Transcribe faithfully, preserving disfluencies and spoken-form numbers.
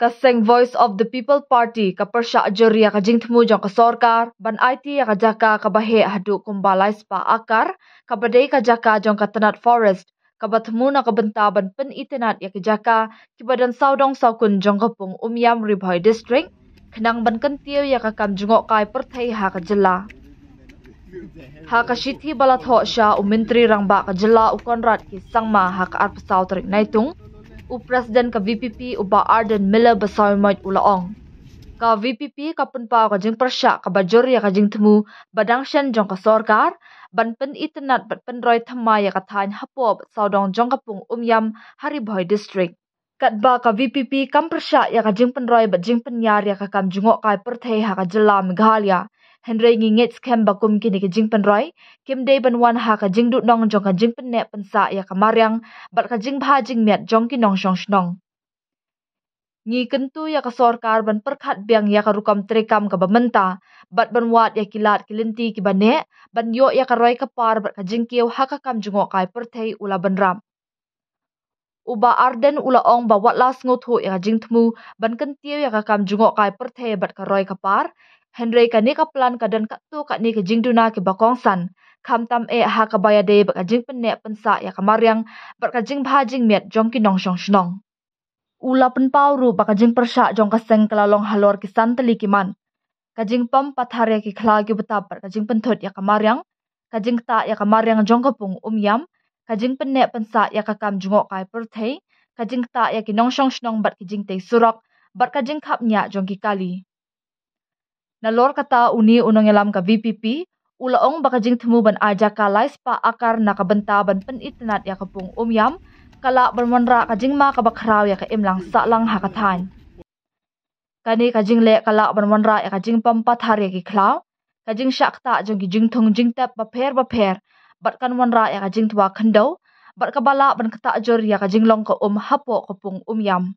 Ka seng Voice of the People Party ka pyrshah jur ïa ka jingthmu jong ka sorkar ban aiti ïa ka jaka kaba heh haduh kumba lai spah akar, kaba dei ka jaka jong ka tnat forest, kaba thmu na ka bynta ban pynitynnad ïa ka jaka kiba don sawdong sawkun jong ka pung Umiam, Ri Bhoi District, khnang ban kyntiew ïa ka kam jngohkai pyrthei ha ka jylla. Ha ka shithi ba la thoh sha u Myntri Rangbah ka jylla u Conrad K Sangma ha ka arphew saw tarik Naitung, u President ka V P P u Bah Ardent Miller Basaiawmoit u la ong, ka V P P ka pynpaw ka jingpyrshah kaba jur ïa ka jingthmu ba dang shen jong ka sorkar ban pynitynnad bad pynroi thymmai ïa ka thaiñ hapoh bad sawdong jong ka pung Umiam ha Ri Bhoi District. Katba ka V P P kam pyrshah ïa ka jingpynroi bad jingpynïar ïa ka kam jngohkai pyrthei ha ka jylla Meghalaya, hynrei ngi ngeit skhem ba kum kine ki jingpynroi kim dei ban wan ha ka jingduhnong jong ka jingpynneh pynsah ïa ka mariang bad ka jingbha jingmiat jong ki nongshong shnong. Ngi kyntu ïa ka sorkar ban pyrkhat biang ïa ka rukom treikam kaba mynta bad ban wad ïa ki lad ki lynti kiba neh ban ïoh ïa ka roi ka par bad ka jingkiew ha ka kam jngohkai pyrthei, u la bynrap. U Bah Ardent u la ong ba wat la sngewthuh ïa ka jingthmu ban kyntiew ïa ka kam jngohkai pyrthei bad ka roi ka par, hynrei kane ka plan ka don katto katne ka jingduna kiba kongsan, khamtam eh ha kaba ïadei bad ka jingpynneh pynsah ïa ka mariang bad ka jingbha jingmiat jong ki nongshong shnong. U la pynpaw ruh ba ka jingpyrshah jong ka seng ka la long halor ki san tylli ki mat: ka jingpom pathar ïa ki khlaw kiba tap bad ka jingpynthut ïa ka mariang, ka jingktah ïa ka mariang jong ka pung Umiam, ka jingpynneh pynsah ïa ka kam jngohkai pyrthei, ka jingktah ïa ki nongshong shnong bad ki jingtei surok, bad ka jingkhapngiah jong ki kali. Nalor kata, une u nongïalam ka V P P u la ong ba ka jingthmu ban ai jaka lai spah akar na ka bynta ban pynitynnad ïa ka pung Umiam ka lah ban wanrah ka jingma kaba khraw ïa ka imlang sahlang ha ka thaiñ. Kane ka jingleh ka lah ban wanrah ïa ka jingpom pathar ïa ki khlaw, ka jingshah ktah jong ki jingthung jingtep bapher bapher, bad kan wanrah ïa ka jingtwa khyndew bad kaba lah ban ktah jur ïa ka jinglong ka um hapoh ka pung Umiam.